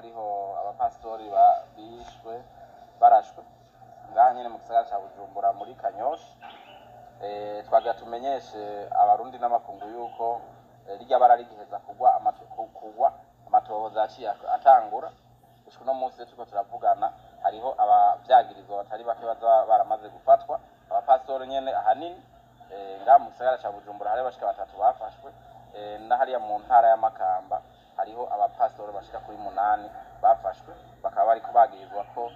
Hariho abapasitori bishwe barashwe ngaha nyene mu gisagara ca Bujumbura muri Kanyosha. Twagira tumenyeshe Abarundi n'amakungu yuko rirya bara rigiheza kugwa, kugwa amatohoza yaciye atangura. Gushika uno munsi turiko turavugana, hariho abavyagirizwa batari bake baza baramaze gufatwa, abapasitori nyene ahanini. Ngaha mu gisagara ca Bujumbura hariho bashika batatu bafashwe, na hariya mu ntara ya Makamba hariho abapasitori bashika kuri munani bafashwe, bakaba bariko bagirizwa ko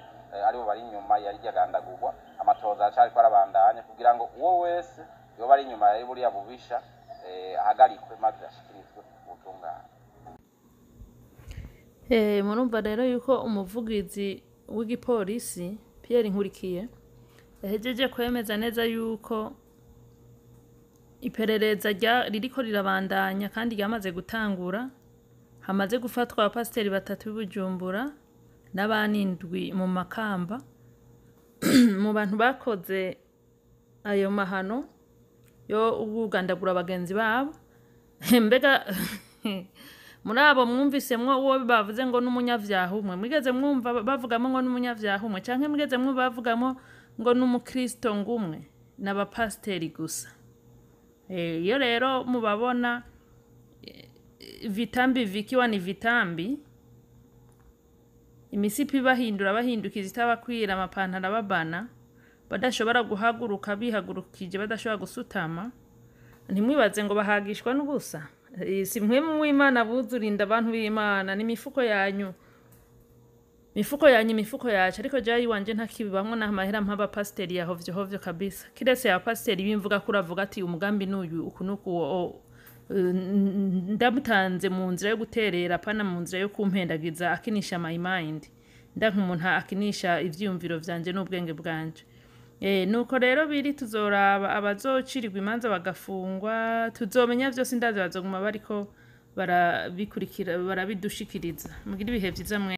aribo bari inyuma ya rirya gandagurwa. Amatohoza aracariko arabandanya kugira ngo uwo wese yoba ari inyuma ya buriya bubisha ahagarikwe maze ashikirizwe ubutungane. Murumva rero yuko umuvugizi w'igipolisi Pierre Nkurikiye yahejeje kwemeza neza yuko iperereza ririko rirabandanya kandi ryamaze gutangura. Hamaze gufatwa abapasiteri batatu b'i Bujumbura n'abandi indwi mu Makamba mu bantu bakoze ayo mahano yo kugandagura bagenzi babo. Mbega muri abo mwumvisemwo uwo bavuze ngo n'umunyavyaha umwe? Mwigeze mwumva bavugamo ngo n'umunyavyaha umwe, canke mwigeze mwumva bavugamo ngo n'umukristo ngumwe? N'abapasiteri gusa. Iyo rero mubabona, vitambi vikiwa ni vitambi, imisipi bahindura bahindukiza itabakwira, amapantaro ababana, badashobora guhaguruka bihagurukije, badashobora gusutama, ntimwibaze ngo bahagishwa n'ubusa. Si mwe w'Imana buzurinda abantu b'Imana, ni imifuko yanyu, imifuko yanyu, imifuko yacu. Ariko jewe iwanje ntakibibamwo n'amahera mp'abapasiteri ya hovyo hovyo kabisa, kiretse abapasiteri b'imvuga ko uravuga ati umugambi n'uyu, uku n'uku, ndamutanze mu nzira yo guterera, apana mu nzira yo kumpendagiza akinisha my mind. Ndanka umuntu akinisha ivyiyumviro vyanje n'ubwenge bwanje. Nuko rero biri, tuzoraba abazocirirwa imanza bagafungwa, tuzomenya vyose. Ndazi bazoguma bariko barabikurikira, barabidushikiriza. Mugire ibihe vyiza mwe.